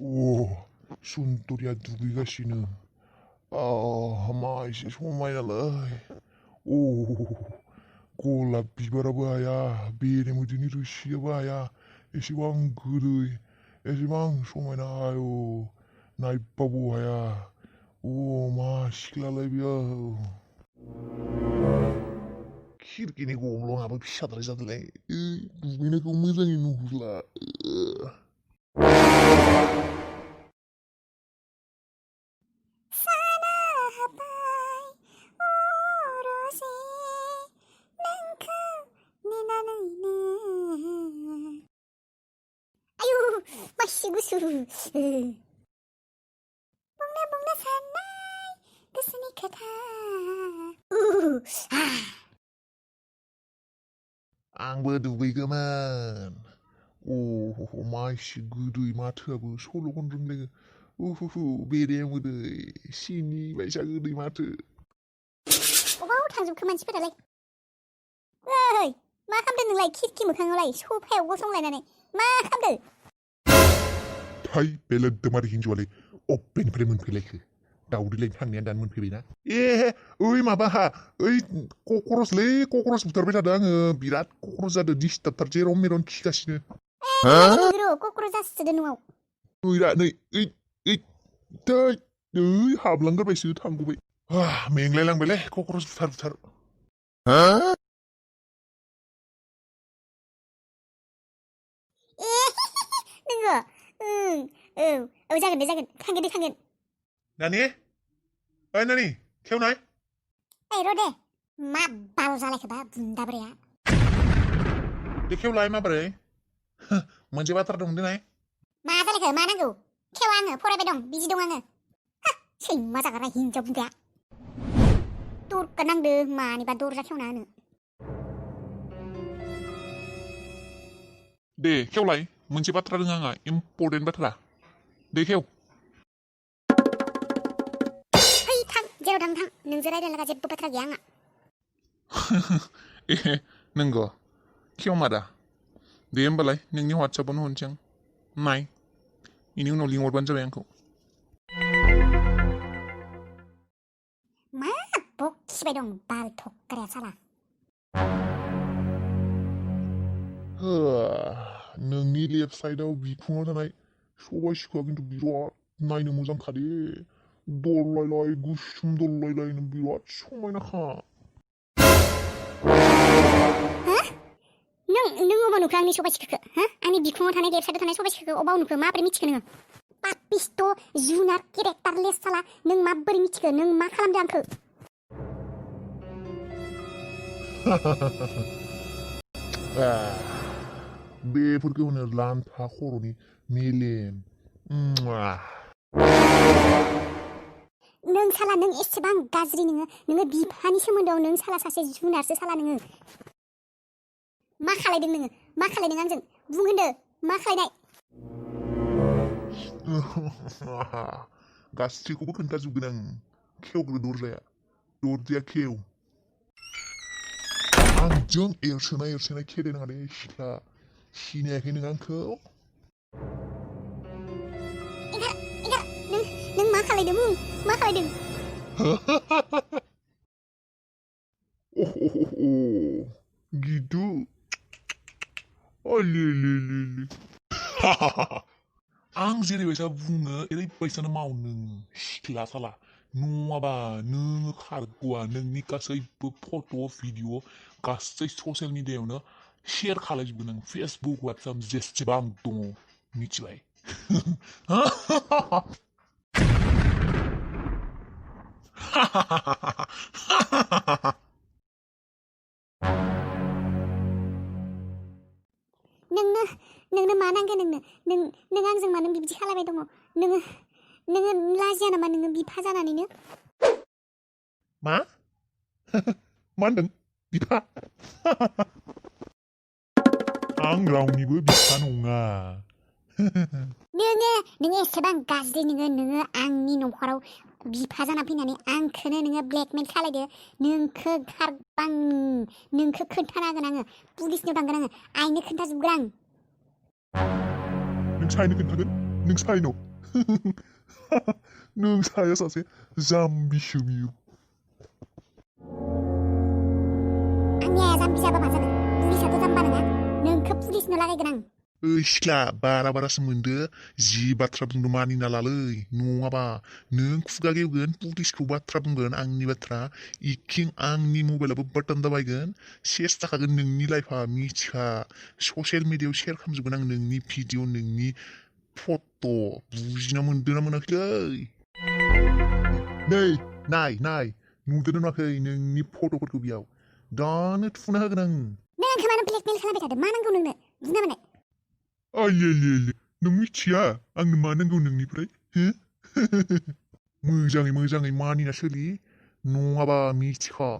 오, 순돌이야 누구가 씨는 마이씨 소마이날라이 오 골라 비바라바야 비레무디니 루시아바야 에시왕 그르이 에시왕 소마이나요 나이 바보야 오 마시클라라비야 키르기니 고롱 아버 피샤다리자들레 누구이나 고무장이 누구라 아유, 마시구수. 뽕나 산나이 그스니카다. 앙버 누구이가만 오 마이씨 그르이 마트하고 솔로 건드네 우후후 베레무드 시니 마이샤 그르이 마트 오바오 당좀 그만 집어달래. 어이, 마 함들 능라이 키스키 무캉을라이 소파에 오고 송라이나네. 마 함들. 타이 벨레드 마리 힌주알레 오pen 프레문 펠레크 다우리레 향년 단문 페비나 예 어이 마바하 어이 코코로스 부터베다 당 비랏 코코로스다 디스타 터제로 메론 키가시네 그로 꼬꾸로자스드 누워. 으이라 너이 타이 으이 합랑거 베스 탕구베 맹래랑 벨레 코코로스 부터 능거. 작은 칸겐. 나니? 어이 나니? 케우나이? 에이 로데. 마 바로 잘래 그봐 분다버려. 데 케우라이 마바레 먼저 바타라 동드나이? 마 잘래 그 마난구. 케왕 포레베동 미지동왕. 맞아가라 hinja bunga. Tur kanang de mani ba dur ra kheu na. 네, 케우라이 먼저 바타라 등하가 임포덴 바타라 네 케우 Hei thang jeo dang thang nung zerai den laga je bu patra yang. 예, 능거 키오마다 네 엠발라이 능니 왓츠업은 혼장 마이 이니 우노 링월 번저 뱅코 Ma bok sibedong bal thok kare sala. 능니 랩사이드 위풍하잖아이 쇼바시카긴도 미뤄 나이는 무장 카리 돌라이라이 구춤 돌라이라이는 미뤄 총마이나 하 Nung oba nukrang ni soba chikak. Ani bikungo thane website thane soba chikak oba nukra ma bari michik nung. Papisto junar kirektar les sala nung ma bari michik nung ma khalam dang ke. beberke oner lan ta khoroni milem Nung sala nung esebang gazri nung bipani somondo nung sala sase junarse sala nung. Ma khalai ding anjing bungende ma khalai 가스치고 큰 가지고 그냥 케오그로 놀래야 놀디야 케오 안정 에어스나 케되는 아래 시라 시내 해는 안커 Iga nung ma khalai ding 오호호호 gitu 얼리리리리 ang zere wesa bunga ere paisa na mau nung shikla sala nungwa ba nung khargwa nung ni kasai photo video kasai social media na share khalaj bunang Facebook WhatsApp just bang to michwai nung manang nung anjing manung bibiji khalai dong nung laziana ma nung bipa janani ne 마? 만등 비파 앙라운이브 비파농아 nung esebang gazri nung angni nongkharaw bipa jana pinani ang khono nung blackmail khalai de nung kho kharbang nung kho khontana gonan police no danggonan aino khonta jubgrang 능 차이는 근타근 능 사이노 नों साया सासे जाम्बिसो बियो आंनि आइया जाम्बि जाबा मा जानो पुलिसाथ' जाम्बा नङा नोंखौ पुलिसनो लागायगोन आं ओइ सिख्ला बारा बारासो मोनदो जि बाथ्रा बुंदो मानिना लालै नङाबा नों खुगा गेवगोन पुलिसखौ बाथ्रा बुंगोन आंनि बाथ्रा इखिं आंनि मबाइलाबो बाटन दाबायगोन सेस जाखागोन नोंनि लाइफआ मिथिखा ससियेल मिडियायाव शेयार खालामजोबगोन आं नोंनि भिडिअ नोंनि फट' बुजिना मोनदोंना मोनाखै नै नाय नुदोंना नुवाखै नोंनि फट'फोरखौ बेयाव दानो थुना होगोन आं नों आंखौ मानो ब्लेकमेल खालामबाय थादों मा नांगौ नोंनो बुजिना मोननाय आइले नों मिथिया आंनो मा नांगौ नोंनिफ्राय हो मोजाङै मानिना सोलि नङाबा मिथिखा